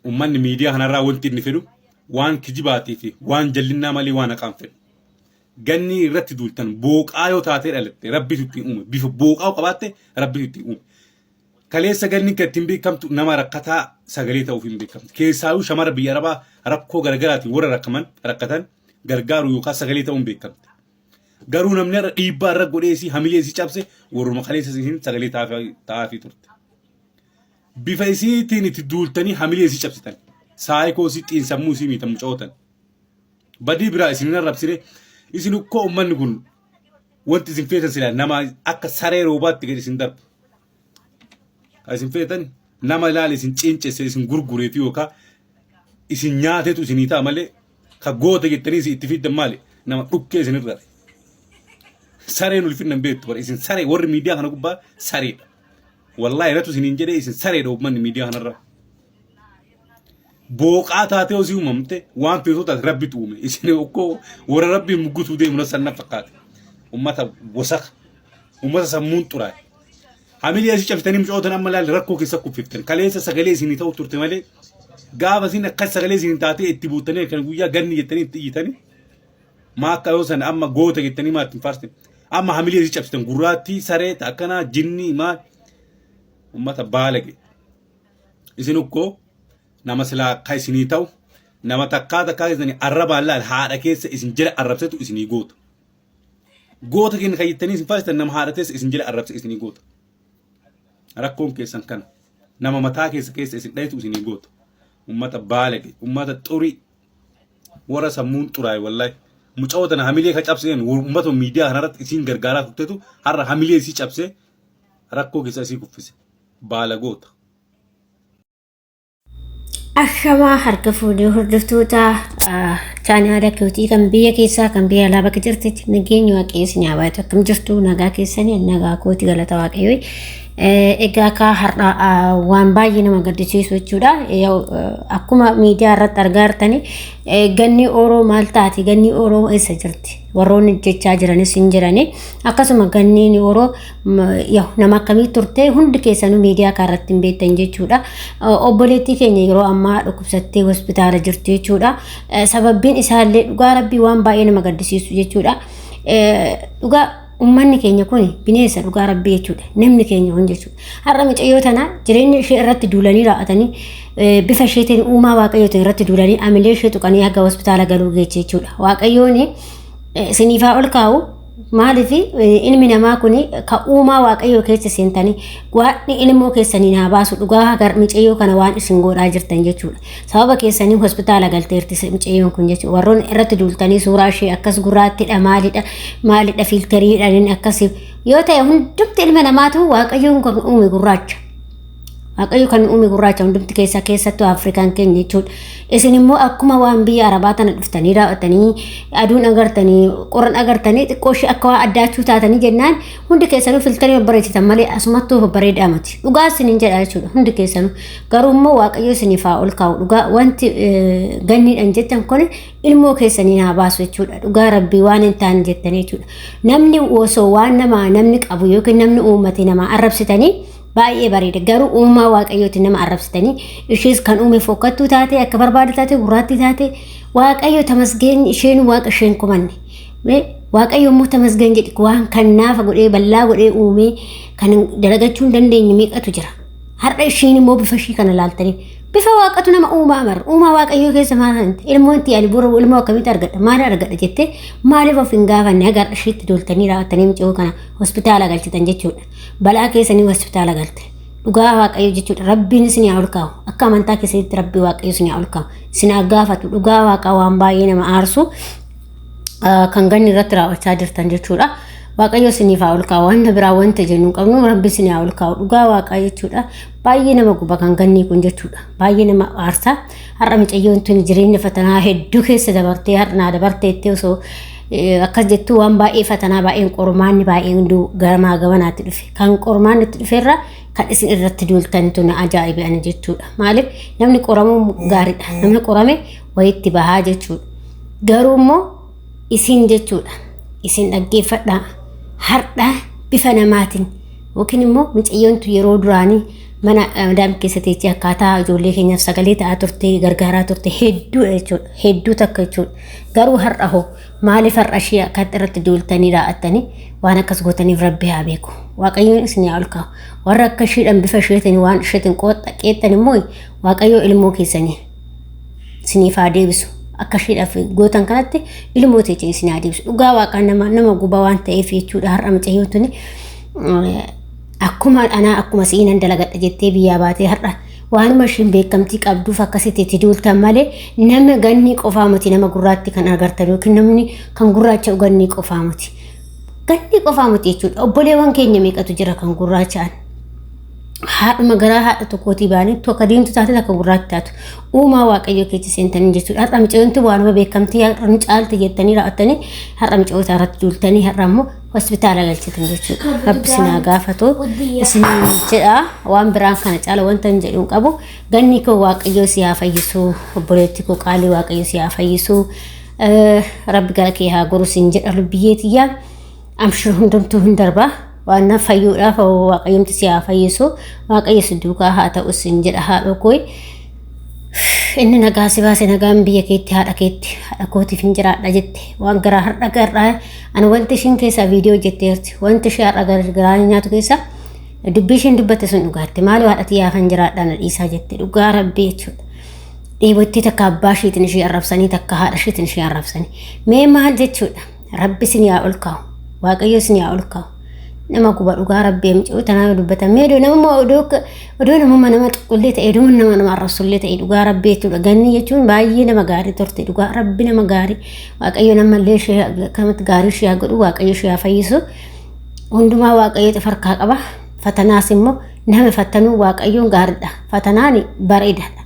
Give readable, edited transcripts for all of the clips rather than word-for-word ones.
Ummanni miidiyaa kanarraa wanti inni fedhu waan kijibaatii fi waan jallinnaa malee waan haqaan fedhu. Ganni irratti duultan booqaa yoo taatee dhalatte rabbitu ittiin uume. Bifa booqaa yoo qabaatte rabbitu ittiin uume. Kaleessa ganni kan ittiin beekamtu nama rakkataa sagalee ta'uuf hin beekamtu. Keessaayuu shamara biyya arabaa rakkoo garaagaraatiin warra rakkaman rakkatan gargaaru yookaan sagalee ta'uun beekamte. Garuu namni har'a dhiibbaa irra godhee isii hamilee isii cabse warruma kaleessa isiin sagalee ta'aafii turte. Bifa isiitiin itti duultanii hamilee isii cabsitan. Saayikoo isii xiinsammuu isii miitan mucootan. Badii biraa isin hin arrabsine isin ukkoo ummanni kun wanti isin feetan silaa nama akka saree roobaatti gadi isin darbu. Kan isin feetan nama ilaali isin ciincesse isin gurgureefi yookaan isin nyaatetu isinii ta'a malee ka goota jettanii isin itti fiddan maali nama dhukkee isin irra. Sareen ulfinna hin beektu bara isin saree warri miidiyaa kana gubbaa sareedha. Wallaahi irratti isiniin jedhee isin sareedha uummanni miidiyaa kanarra. Booqaa taatee osii uumamte waan feetoo taate rabbitu uume. Isin okkoo warra rabbiin muggutuu deemu na sanna fakkaate. Uummata wasaka. Uummata sammuun xuraa'e. Hamilee asii cabsitanii mucootan amma laal rakkoo keessa kuffiftan. Kaleessa sagalee isinii ta'u turte malee gaafa isin akkas sagalee isinii taatee itti buutanii kan guyyaa ganni jettanii itti iyyitanii maa akka yoo sana amma goota jettanii maa ittiin faarsitan. Amma hamilee isii cabsitan gurraattii saree akkanaa jinnii maal uummata baalage. Isin ukkoo nama silaa akka isinii ta'u nama takkaa takkaa keessanii arrabaan laal haadha keessa isin jala arrabsetu isinii goota. Goota keenya kan jettanii isin faarsitan nama haadha keessa isin jala arrabse isinii goota. Rakkoon keessan kana. Nama mataa keessa keessa isin dhayitu isinii goota. Uummata baalage, uummata xurii, warra sammuun xuraa'e wallahi. Mucawoo tana hamilee ka cabseen uummata miidiyaa kanarratti isiin gargaaraa turtetu har'a hamilee isii cabsee rakkoo keessa isii kuffise. Baalagoota. Ashamaa harka fuudhee hordoftoota chaanaala kootii kan biyya keessaa kan biyya alaa bakka jirtetti nageenyi waaqayyo isin haa baay'atu. Akkam jirtu? Nagaa keessanii? Nagaa kooti, galata waaqayyo. Egaa akka har'a waan baay'ee nama gaddisiisu jechuudha. Akkuma miidiyaa irratti argaa jirtani ganni Oroo maal taati? Ganni Oroo eessa jirti? Warroonni jechaa jiranis hin jirani. Akkasuma ganniin Oroo nama akkamii turte hundi keessanuu miidiyaa kana irratti hin beektan jechuudha. Obboleettii keenya yeroo ammaa dhukkubsattee hospitaala jirti jechuudha. Sababbiin isaallee dhugaa rabbii waan baay'ee nama gaddisiisu jechuudha. Dhugaa uummanni keenya kun bineensa dhugaa rabbii jechuudha. Namni keenya kun jechuudha. Har'a mucayyoo tana jireenya ishee irratti duulanii raa'atanii bifa isheetiin uumaa waaqayyootiin irratti duulanii amilee ishee tuqanii haga hospitaala galuu geeche jechuudha. Waaqayyoon isiniif haa ol kaa'u. Maaliif ilmi namaa kun ka uumaa waaqayyoo keessa seentanii waaqni ilmoo keessanii naa baasu dhugaa hagar mucayyoo kana waan isin godhaa jirtan jechuudha. Sababa keessanii hospitaala galteerti mucayyoon kun jechuudha. Warroonni irratti duultanii suuraa ishee akkas gurraattidha maalidha maalidha fiilteriidhaan akkas yoo ta'e hundumti ilma namaatu waaqayyoon kan uume gurraacha. Waaqayyo kan uume gurraacha hundumti keessaa keessattuu Afrikaan keenya jechuudha. Isin immoo akkuma waan biyya Arabaa tana dhuftanii raawwatanii aduun agartanii qorran agartanii xiqqoo ishee akka waa addaachuu taatanii jennaan hundi keessanuu filtarii babbareechitan malee asumattuu babbareedaa miti. Dhugaa isiniin jedha jechuudha hundi keessanuu. Garuu immoo Waaqayyo isiniif haa ol kaa'u dhugaa wanti ganniidhaan jettan kun ilmoo keessanii haa baasu jechuudha. Dhugaa rabbii waan hin taane jettanii jechuudha. Namni osoo waan nama namni qabu yookiin namni uummate nama arrabsitanii baay'ee bareeda. Garuu uumaa waaqayyootiin nama arrabsitanii ishees kan uume fokkattuu taate akka barbaade taate gurraattii taate waaqayyo tamasgeen isheen waaqa isheen kumanne. Waaqayyo immoo tamasgeen jedhi waan kan naafa godhee bal'aa godhee uumee kan dalagachuu hin dandeenye meeqatu jira. Har'a ishiin immoo bifa ishii kana laaltanii bifa waaqatu nama uumaa mara uumaa waaqayyoo keessa maal hanti ilmoon tiyya ani boru ilmoo akkamitti argadha maal argadha jettee maaliif of hin gaafanne haga har'a ishiitti duultanii raawwattanii mucayoo kana hospitaala galchitan jechuudha. Balaa keessanii hospitaala galte. Dhugaa waaqayyo jechuudha. Rabbiin isin haa olkaa'u. Akka amantaa keessanitti rabbii waaqayyo isin haa olkaa'u. Isin haa gaafatu. Dhugaa waaqaa waan baay'ee nama aarsu kan ganni irratti raawwachaa jirtan jechuudha. Waaqayyo isiniif haa olkaa'u. Wanta biraa wanta jennu hin qabnu rabbi isin haa olkaa'u. Dhugaa waaqaa jechuudha. Baay'ee nama guba kan gannii kun jechuudha. Baay'ee nama aarsa. Har'a mucayyoon tun jireenya fatanaa hedduu keessa dabartee har'a naa dabarteetti osoo akkas jettuu waan baay'ee fatanaa baay'een qormaanni baay'een hunduu garamaa gamanaatti dhufe. Kan qormaanni itti dhuferra kan isin irratti duultantu na ajaa'ibe ani jechuudha. Maaliif namni qoramuun gaariidha. Namni qorame wayitti bahaa jechuudha. Garuu immoo isin jechuudha. Isin dhaggeeffadhaa. Har'a bifa namaatiin yookiin immoo mucayyoon tun yeroo duraanii Mana madaam keessa teessee akkaataa ijoollee keenyaaf sagalee ta'aa turte, gargaaraa turte hedduudha jechuudha. Hedduu takka jechuudha. Garuu har'a hoo maaliif har'a ishee akkatti irratti duultanii raa'attanii waan akkas gootaniif Rabbi haa beeku. Waaqayyoon isin haa olkaa'u. Warra akka isheedhaan bifa isheetiin waan isheetiin qeexxan immoo Waaqayyoo ilmoo keessanii isiniif haa deebisu. Akka isheedhaaf gootan kanatti ilmoo teecha isin haa deebisu. Dhugaa Waaqaa nama gubaa waan ta'eef jechuudha. Har'a mucayyoo tuni akkuma anaa akkuma si'inan dalagadha jettee biyyaa baatee har'a waanuma ishiin beekamtii qabduuf akkasitti itti duultan malee nama gannii qofaa miti nama gurraatti kan agartan yookiin namni kan gurraacha gannii qofaa miti. Gannii qofaa miti jechuudha. Obboleewwan keenya meeqatu jira kan gurraacha'an. Haadhuma garaa haadha tokkootii baanii tokko diimtuu taate takka gurraatti taatu. Uumaa Waaqayyoo keessa seentanii jechuudha. Har'a mucayyoon waanuma beekamtii har'a nu caalti jettanii raawwattanii har'a mucayyoota irratti duultanii har'a immoo hospitaala galchitan jechuudha. Rabbi isin haa gaafatu. Isin jedha waan biraan kana caala wanta hin jedhu hin qabu. Ganni koo Waaqayyoo si haa fayyisu. Obboleetti koo qaalii Waaqayyoo si haa fayyisu. Rabbi gara kee haa goru sin jedha lubbiyyee tiyyaa. Amshir hundumtuu hin darba. Waan fayyuudhaaf Waaqayyomti si haa fayyisu. Waaqayyo si duukaa haa ta'u sin jedha haadhoo koo. Inni nagaa si baase nagaan biyya keetti haadha keetti haadha kootiif hin jiraadha jette waan garaa har'a garraa ani wanti ishiin keessaa viidiyoo hojjetteerti wanti ishee har'a garaa nyaatu keessaa dubbii ishiin dubbatte sun dhugaatte maaloo haadha tiyyaaf hin jiraadha na dhiisaa jette dhugaa Rabbii jechuudha. Dheebottee takka abbaa isheetiin ishee arrabsanii takka haadha isheetiin ishee arrabsanii mee maal jechuudha. Rabbi isin yaa ol kaa'u. Waaqayyo isin yaa ol kaa'u. Nama guba dhugaa Rabbi mucoo tanaa dubbatan. Mee odoo nama odoo odoo namuma nama xiqqollee ta'e odoo nama nama arrabsullee ta'e dhugaa Rabbi jechuudha. Ganni jechuun baay'ee nama gaarii turte dhugaa Rabbi nama gaarii. Waaqayyo namallee ishee akkanumatti gaarii ishee haa godhu. Waaqayyo ishee haa fayyisu. Hundumaa Waaqayyo farkaa qaba. Fatanaas immoo nama fattanuu Waaqayyoon gaariidha. Fatanaan bareedaadha.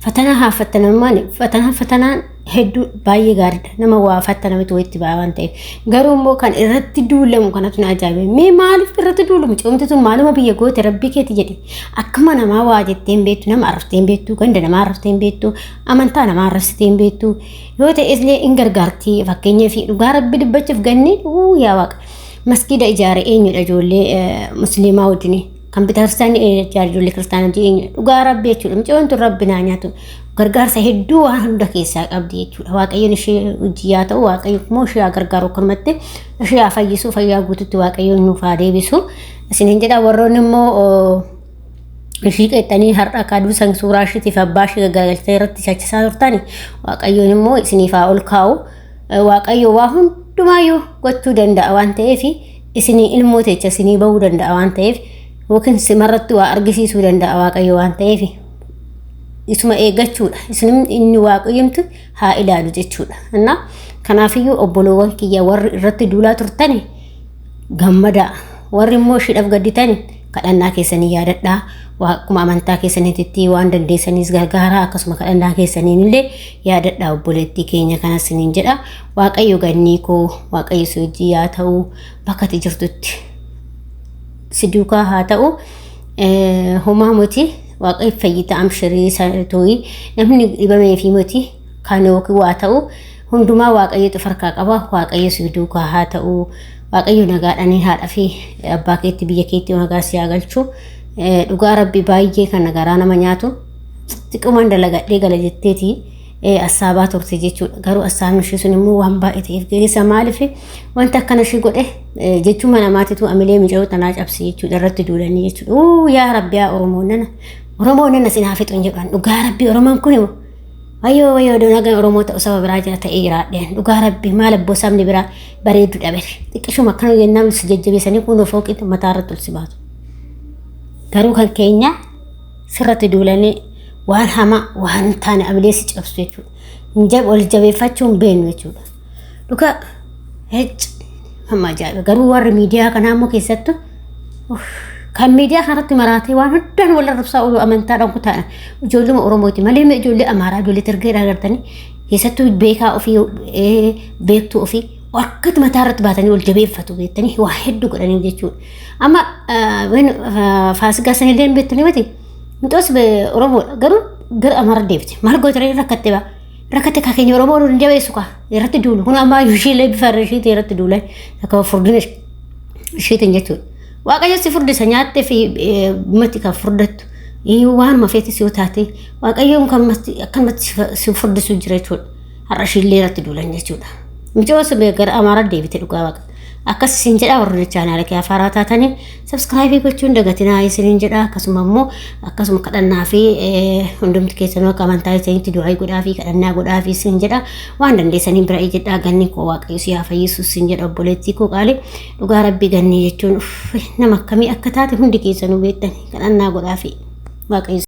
Fatanaa haa fattanammaan fatanaa fatanaan hedduu baay'ee gaariidha. Nama waa fattanamitu wayitti ba'a waan ta'eef. Garuu immoo kan irratti duulamu kanatu na ajaa'ibe. Mee maaliif irratti duulamu? Ce'umti tun maaluma biyya goote Rabbii keeti jedhi. Akkuma namaa waa jettee hin beektu, nama arraftee hin beektu, ganda namaa arraftee hin beektu, amantaa namaa arrabsitee hin beektu. Yoo ta'es illee hin gargaarti. Fakkeenyaaf dhugaa Rabbi dubbachuuf ganni uu yaa Waaqa. Maskiida ijaare eenyudha ijoollee musliimaa wajjin. Kan bitarsaan ijaare ijoollee kiristaanaa wajjin eenyudha. Dhugaa Rabbi jechuudha. Mucayyoon tun Rabbi naa nyaatu. Gargaarsa hedduu waan hunda keessaa qabdi jechuudha. Waaqayyoon ishee hojii yaa ta'u, Waaqayyo immoo ishee haa gargaaru akkanumatti ishee haa fayyisu, fayyaa guututti Waaqayyoon nuuf haa deebisu. Isiniin jedha warroonni immoo ishii qeexxanii har'a kaduu san suuraa isheetiif abbaa ishee gaggaltee irratti chachisaa turtani Waaqayyoon immoo isiniif haa ol kaa'u. Waaqayyo waa hundumaayyuu gochuu danda'a waan ta'eef isinii ilmoo teecha isinii bahuu danda'a waan ta'eef yookiin simarratti waa argisiisuu danda'a Waaqayyo waan ta'eef isuma eeggachuudha. Isin inni Waaqayyomtu haa ilaalu jechuudha. Innaa kanaafiyyuu obboloowwan kiyya warri irratti duulaa turtani gammadaa. Warri immoo ishiidhaaf gadditani kadhannaa keessanii yaadadhaa. Akkuma amantaa keessaniitti waan dandeessaniis gargaaraa akkasuma kadhannaa keessaniin illee yaadadhaa obboleettii keenya kanas isiniin jedha. Waaqayyo gannii koo Waaqayyo si wajjin yaa ta'u bakka ati jirtutti si duukaa haa ta'u. Homaa miti Waaqayyo fayyita amshirii tooyi namni dhibamee fi miti kan yookiin waa ta'u hundumaa Waaqayyotu farkaa qaba. Waaqayyo si duukaa haa ta'u. Waaqayyo nagaadhaan haadha fi abbaa keetti biyya keetti nagaa si haa galchu. Dhugaa Rabbi baay'ee kan garaa nama nyaatu xiqqumaan dalagadhee gala jetteeti assaabaa turte jechuudha. Garuu assaabni ishee sun immoo waan baay'ee ta'eef geessa maaliif wanta akkana ishee godhe jechuuma namaatitu amilee mucayyoo tanaa cabse jechuudha irratti duulanii jechuudha. Uu yaa Rabbi yaa Oromoo nana Oromoo nana sin haa fixu hin jedhan dhugaa Rabbi Oromoon kun wayyoo wayyoo nagaan Oromoo ta'u saba biraa jira ta'ee jiraadheen dhugaa Rabbi maal abboo sabni biraa bareedu dhabe xiqqishuma akkana jennaan si jajjabeessanii kunoo fooqii mataa irratti ol si baatu. Garuu kan keenya sirratti duulanii waan hamaa waan hin taane amilee si cabsu jechuudha. Wal jabeeffachuu hin beeknu jechuudha. Dhugaa hecc hamma ajaa'iba. Garuu warri miidiyaa kanaa immoo keessattuu kan miidiyaa kanarratti maraatee waan hundaan wal arrabsaa oolu amantaadhaan kutaadhaan ijoolluma Oromooti malee ijoollee Amaaraa ijoollee Tirgeedhaa agartanii keessattuu beekaa ofii beektuu ofii akkatti mataa irratti baatanii wal jabeeffatu beektanii waa hedduu godhanii jechuudha. Amma faasigaa sanillee hin beektanii miti mucoos Oromoodha garuu gara Amaaraa deebite maal gootanii rakkatte baa rakkatte kaa keenya Oromoo nu jabeessu kaa irratti duulu kun ammaa ishiillee bifa ishiitii irratti duulan akka furdina ishiitiin jechuudha. Waaqayyo si furdisa nyaattee fi mati kan furdattu. Waanuma feetis yoo taate Waaqayyoon akkanumatti si furdisu jira jechuudha. Har'a ishiillee irratti duulan jechuudha. Mucoo gara Amaaraa deebite dhugaa Waaqa. Akkas isin jedha, warroonni chaanaala kee afaaraa taatanii subscribe gochuun dagatinaa isiniin jedha. Akkasuma immoo akkasuma kadhannaa fi hundumti keessanuu akka amantaa isinitti du'aa godhaa fi kadhannaa godhaa fi isin jedha. Waan dandeessanii bira jedhaa. Ganni koo, Waaqayyo si haa fayyisu isin jedha. Obboleettii koo qaali, dhugaa Rabbii, Gannii jechuun nama akkamii akka taate hundi keessanuu beektani. Kadhannaa godhaa fi Waaqayyo.